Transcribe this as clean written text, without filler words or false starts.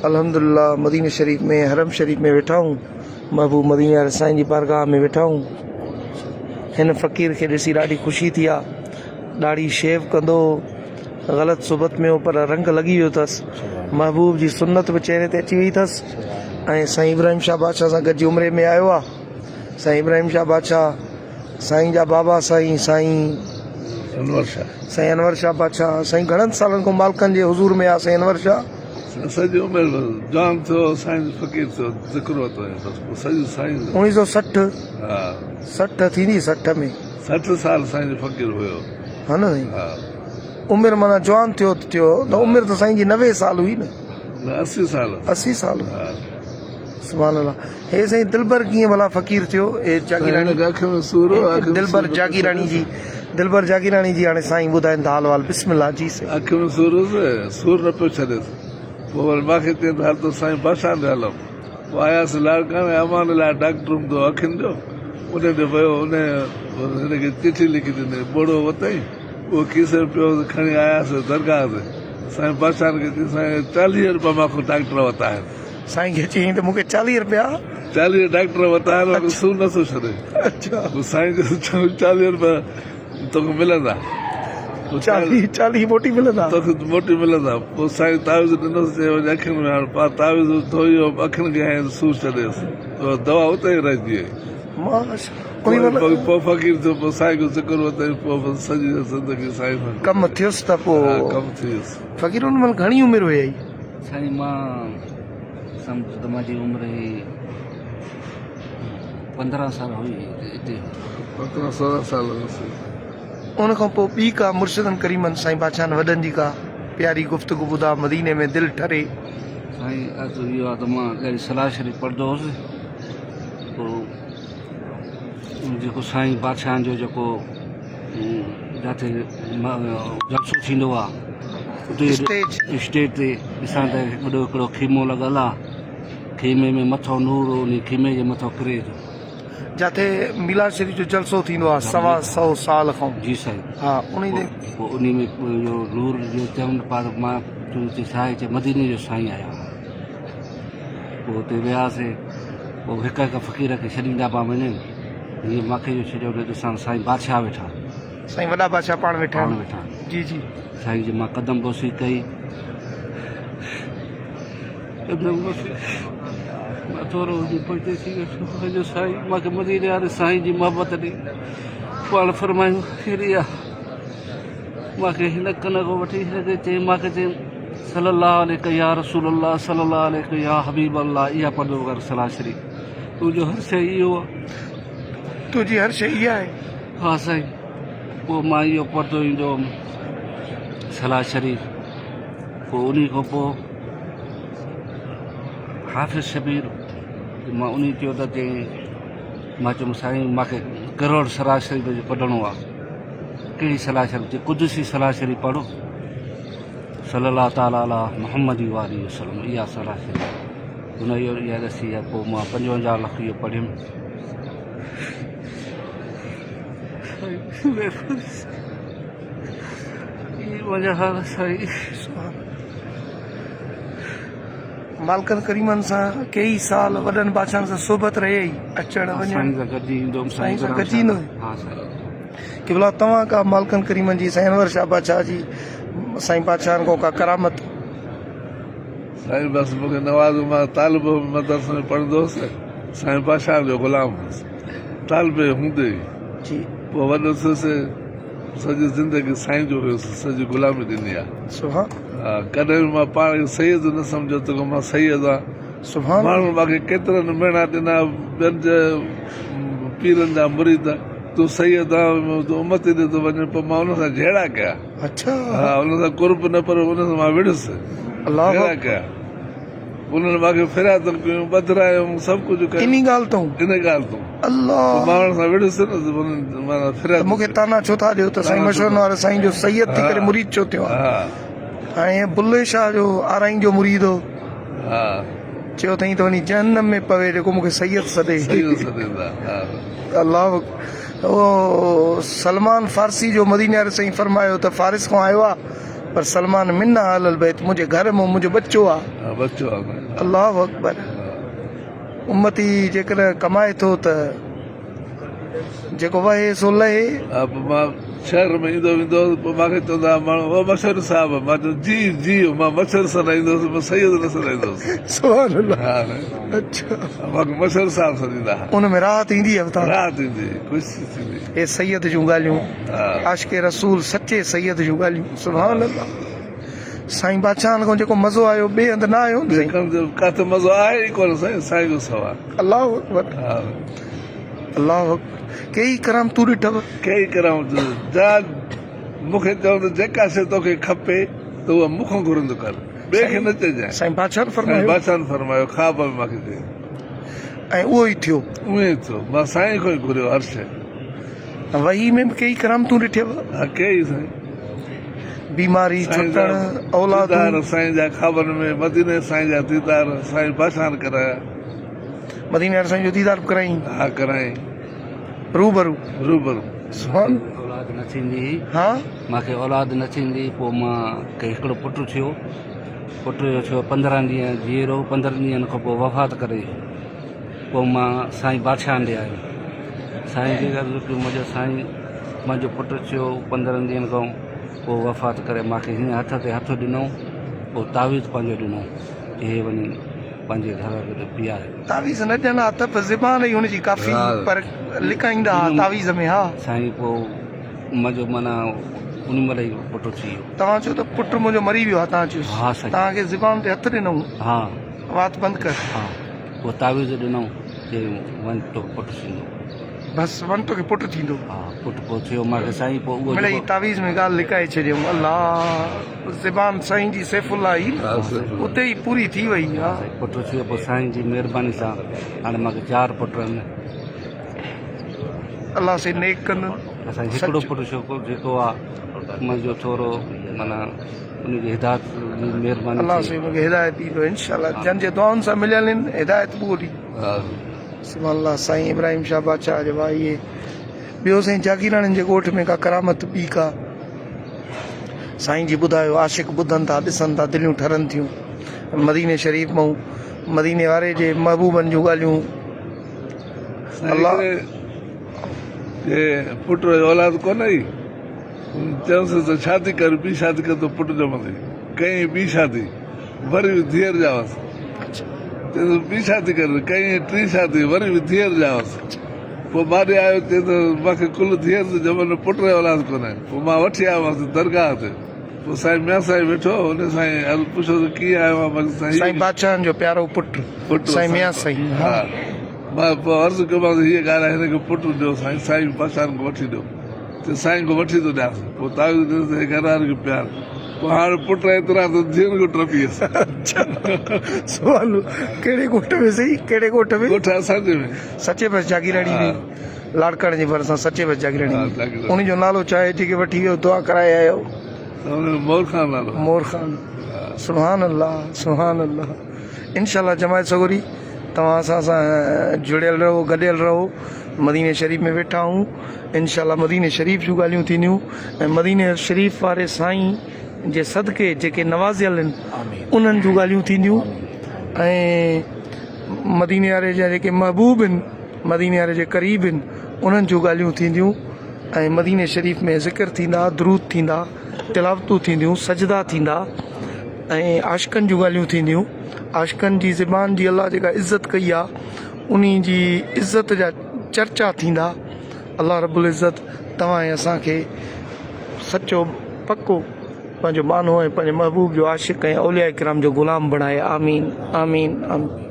الحمدلله مديني شريف ۾ حرم شريف ۾ ويٺا آهيون محبوب مديني واري سائين جي بارگاهه ۾ ويٺا آهيون هن فقير کي ڏسي ڏاڍي خوشي ٿي آ ڏاڙهي شيو ڪندو هو غلط صحبت ۾ هو پر رنگ لڳي ويو اٿس محبوب جي سنت به چهري تي اچي وئي اٿس ۽ سائين ابراهيم شاهه بادشاهه سان گڏجي عمري ۾ آيو آ سائين ابراهيم شاهه بادشاهه سائين جا بابا سائين سائين انور شاهه سائين انور شاهه بادشاهه سائين گهڻن سالن کان مالڪن جي حضور ۾ آ سائين انور شاهه سڄي عمر جوان ٿيو سائين فقير ٿيو ذڪر ورتو ۽ بس پوء سڄي سائين 1960 ها 60 ٿيندي 60 ۾ 60 سال سائين فقير هيو ها نه سائين ها عمر معنيٰ جوان ٿيو ٿيو ته عمر ته سائين جي 90 سال هئي نه نه 80 سال 80 سال ها سبحان الله هي سائين دلبر ڪيئن ڀلا فقير ٿيو هي جاگيراڻي دلبر جاگيراڻي جي دلبر جاگيراڻي جي هاڻي سائين ٻڌائين ٿا حال وال بسم الله جي سائين اک ۾ سور هوس سور نه پيو ڇڏيس پوء وري مان کي چيائين ته هل ته سائين بادشاهه ڏي هلون پوء آياسين لاڙڪاڻي امان لاء ڊاڪٽر هوندو هو اکين جو ان ڏي ويو ان هن کي چٺي لکي ڏني ٻوڙو وتئين اهو کيسي ۾ پيو هوس کڻي آياسين درگاهه تي سائين بادشاهه کي چيائين سائين 40 روپيا مان کان ڊاڪٽر وتا آهن سائين کي چيائين ته مون کي 40 رپيا. 40 ڊاڪٽر وٽ آيل مون کي سور نٿو ڇڏي. اڇا. پوء سائين چيس 40 رپيا توکي ملندا. 40 موٽي ملندا. توکي موٽي ملندا. پوء سائين تعويذ ڏنس چي وڃ اکين ۾ هڻ. پاڻ تعويذ ڌوئي ويو اکين کي هنيائين ته سور ڇڏيس. دوا اتي ئي رهجي وئي. ماشاءالله. پوء فقير ٿيو پوء سائين کان ذڪر ورتائين پوء بس سڄي زندگي سائين سان. ڪم ٿيس ته پوء. ها ڪم ٿيس. فقير ان مهل گهڻي عمر هئي؟ سائين مان سمجھ ته منهنجي عمر هي 15 سال هئي اتي 15 16 سال هئس. ان کان پوء ٻي ڪا مرشدن ڪريمن سائين بادشاهن وڏن جي ڪا پياري گفتگو ٻڌاء مديني ۾ دل ٺري. سائين عرض اهو آهي ته مان ڏاڍي صلاح شريف پڙهندو هوس پوء جيڪو سائين بادشاهن جو جيڪو جاتي جلسو ٿيندو آ اتي اسٽيج اسٽيج تي ڏسان ته وڏو هڪڙو خيمو لڳل آ خيمي ۾ مٿو نور ان خيمي جي مٿو ڪري ٿو جاتي ميلاد شريف جو جلسو ٿيندو آ سوا سو سال کان جي سائين ها انهي تي پوء انهي ۾ اهو نور جو چون پار مان تون چي سائين چي مديني جو سائين آيا پوء اتي وياسي پوء هڪ هڪ فقير کي ڇڏيندا پيا وڃن هيء ماکي جو ڇڏيو ته ڏسان سائين بادشاهه ويٺا. سائين وڏا بادشاهه پاڻ ويٺا پاڻ ويٺا. جي جي. سائين جي مان قدم بوسي ڪئي. قدم بوسي مان ٿورو هجي پوئتي ٿي ويس جو سائين ماکي مديني واري سائين جي محبت ڏي پاڻ فرمايو هيڏي آ ماکي هن ڪن کان وٺي هن کي چئي ماکي چئي صلي الله عليڪ يا رسول الله صلي الله عليڪ يا حبيب الله اها پڙهندو ڪر صلاح شريف تنهنجو هر شيء اهو آ. تنهنجي هر شيء اها آهي. ها سائين پوء مان اهو پڙهندو ايندو هوم صلاح شريف پوء انهي کان پوء حافظ شبير مان انهي چيو ته چيائين مان چيم سائين مانکي ڪروڙ صلاح شريف جو ڪڍڻو آ ڪهڙي صلاح شريف چي قدسي صلاح شريف پڙهو صلي الله تعالي علي محمد وآله وسلم اها صلاح شريف هن اهو اها ڏسي ۽ پوء مان 55 لک اهو پڙهيم. مالڪن ڪريمن سان ڪيئي سال وڏن بادشاهن سان صحبت رهي اچڻ وڃڻ سائين سان گڏجي ايندو هوم سائين سان گڏجي ايندو ها سائين قبلا توهان ڪا مالڪن ڪريمن جي سائين انور شاهه بادشاهه جي سائين بادشاهن کان ڪا ڪرامت سائين بس مون کي نوازو مان طالب هوم مدرسي ۾ پڙهندو هوس سائين بادشاهه جو غلام هوس طالب هوندي ئي جي پوء وڏو ٿيس سڄي زندگي سائين جو هيس سڄي غلامي ڏني آ سبحان ها ڪڏهن به مان پاڻ کي سيد نه سمجهيو ته مان سيد آ سبحان ماڻهن مان کي ڪيترن مهڻا ڏنا ٻين جي پيرن جا مريد تون سيد آ تون امتي ڏي ٿو وڃين پر مان ان سان جهيڙا ڪيا اڇا ها ان سان قرب نه پر ان سان مان وڙهيس الله جهيڙا ڪيا انهن مان کي فريادون ڪيون ٻڌرايم سڀ ڪجهه ڪيو انهي ڳالهه تون انهي ڳالهه تون الله مان انهن سان وڙهيس نه ته انهن معنيٰ فرياد مون کي طعنا ڇو ٿا ڏيو ته سائين مشورن واري سائين جو سيد ٿي ڪري مريد ڇو ٿيو آهي ها هاڻي بلي شاهه جو آرائين جو مريد هو ها چيو اٿائين ته وڃي جهنم ۾ پوي جيڪو مون کي سيد سڏي سيد سڏيندا ها الله اهو سلمان فارسي جو مديني واري سائين فرمايو ته فارس کان آيو آ. پر سلمان منا اهل البيت منهنجي گهر مان منهنجو ٻچو آ. ها ٻچو آ. الله اڪبر. امتي جيڪڏهن ڪمائي ٿو ته جيڪو وهي سو لهي. ها پوء مان شهر ۾ ايندو ويندو هوس پوء مان کي چوندا هئا ماڻهو او مشهور صاحب مان چيو جي جي مان مشهور سڏائيندو هوس مان سيد نه سڏائيندو هوس. سبحان الله. ها اڇا. مان کي مشهور صاحب سڏيندا هئا. ان ۾ راحت ايندي هئي توهان کي. راحت ايندي هئي خوشي ٿيندي هئي. هي سيد جون ڳالهيون. ها. عاشق رسول سچي سيد جون ڳالهيون سبحان الله. سائين بادشاهن کان جيڪو مزو آيو ٻئي هنڌ نه آيو نه سائين. ڪاٿي مزو آهي ئي ڪونه سائين سائين جو سوا. الله اڪبر الله اڪبر ڪيئي ڪرامتون ڏٺو. ڪيئي ڪرامتون جا مون کي چون ته جيڪا شيء توکي کپي ته اها مون کان گهرندو ڪر ٻئي کي نه چئجانء. سائين بادشاهن فرمايو. سائين بادشاهن فرمايو خواب ۾ مان کي چيائين. ۽ اهو ئي ٿيو. اهو ئي ٿيو مان سائين کان ئي گهريو هر شيء. وحي ۾ به ڪيئي ڪرامتون ڏٺيو. ها ڪيئي سائين. بيماري ڇٽڻ، اولادون. ديدار سائين جا خوابن ۾ مديني سائين جا ديدار سائين بادشاهن ڪرايا. مديني واري سائين جو ديدار به ڪرايائين. ها ڪرايائين. روبرو. روبرو. سبحان. اولاد نه ٿيندي هئي. ها. مان کي اولاد نه ٿيندي هئي پوء مان کي هڪڙو پٽ ٿيو. پٽ جو ٿيو 15 ڏينهن جيئرو 15 ڏينهن کان پوء وفات ڪري ويو. پوء مان سائين بادشاهن ڏي آيم. سائين کي عرض ڪيو منهنجو سائين منهنجو پٽ ٿيو 15 ڏينهن کان پوء وفات ڪري مان کي هيئن هٿ تي هٿ ڏنو پوء تعويذ پنهنجو ڏنو چي هي وڃي پنهنجي گهر واري کي پيار. تعويذ نه ڏين ها ته به زبان ئي هن جي ڪافي پر لڪائيندا ها تعويذ ۾ ها. سائين پوء منهنجو معنيٰ ان مهل ئي پٽ ٿي ويو. توهان چيو ته پٽ منهنجو مري ويو آهي توهان چيس ها سائين. توهان کي زبان تي هٿ ڏنائون. ها. وات بند ڪر. ها پوء تعويذ ڏنائون چي وڃ توکي پٽ ٿيندو. بس وڃ توکي پٽ ٿيندو. ها پٽ پوء ٿيو مان کي سائين پوء اهو مڙئي تعويذ ۾ ڳالهه لڪائي ڇڏيائون. الله زبان سائين جي سيف الله هئي نه اتي ئي پوري ٿي وئي. ها سائين پٽ ٿيو پوء سائين جي مهرباني سان هاڻي مان کي چار پٽ آهن. الله سائين نيڪ ڪندن. اسان هڪڙو پٽ ڇوڪرو جيڪو آ منهنجو ٿورو معنيٰ ان جي هدايت جي مهرباني الله سائين ان کي هدايت ڏيندو انشاء الله جن جي دعائن سان مليل آهن هدايت به ڏي. سبحان الله سائين ابراهيم شاهه بادشاهه جي واهي ٻيو سائين جاگيراڻين جي ڳوٺ ۾ ڪا ڪرامت ٻي ڪا سائين جي ٻڌايو عاشق ٻڌن ٿا ڏسن ٿا دليون ٺرن ٿيون مديني شريف مون مديني واري جي محبوبن جون ڳالهيون الله جي پٽ اولاد ڪونه هئي چيس ته شادي ڪر ٻي شادي ڪر ته پٽ ڄمندي ڪئين ٻي شادي وري به ڌيئر ڄاوس چيس ٻي شادي ڪر ڪئين ٽي شادي وري به ڌيئر ڄاوس پوء مان ڏي آيو چي ته مان کي ڪل ڌيئر ته ڄمن پٽ جو اولاد ڪونهي پوء مان وٺي آيومانس درگاهه تي پوء سائين ميان صاحب ويٺو هو ان سائين عرض پڇيو ته ڪيئن آيو آهين مان سائين سائين بادشاهن جو پيارو پٽ سائين ميان سائين ها مان پوء عرض ڪيومانس هيء ڳالهه آهي هن کي پٽ ڏيو سائين سائين بادشاهن کي وٺي ڏيو چي سائين کان وٺي ٿو ڏيانس پوء تعويذ ڏنس ته هي گهر واري کي پيار پوء هاڻ پٽ ايترا ته ڌيئن کان ٽپي ويس. سوال ڪهڙي ڳوٺ ۾ سائين ڪهڙي ڳوٺ ۾؟ ڳوٺ اسان جي ۾. سچي بس جاگيراڻي ۾ لاڙڪاڻي جي ڀرسان سچي بس جاگيراڻي ۾ ان جو نالو ڇا آهي جيڪي وٺي ويو دعا ڪرائي آيو؟ مور خان نالو. مور خان سبحان الله سبحان الله انشاء الله جماعت سڳوري توهان اسان سان جڙيل رهو گڏيل رهو مديني شريف ۾ ويٺا آهيون انشاء الله مديني شريف جون ڳالهيون ٿينديون ۽ مديني شريف واري سائين جي صدقي جيڪي نوازيل آهن انهن جون ڳالهيون ٿينديون ۽ مديني واري جا جيڪي محبوب آهن مديني واري جي قريب آهن انهن جون ڳالهيون ٿينديون ۽ مديني شريف ۾ ذڪر ٿيندا درود ٿيندا تلاوتون ٿينديون سجدا ٿيندا ۽ عاشقن جون ڳالهيون ٿينديون عاشقن جي زبان جي الله جيڪا عزت ڪئي آهي انهي جي عزت جا چرچا ٿيندا الله رب العزت توهان ۽ اسان کي سچو پڪو پنهنجو ٻانهو ۽ پنهنجي محبوب جو عاشق ۽ اولياء ڪرام جو غلام بڻائي آمين آمين آمين.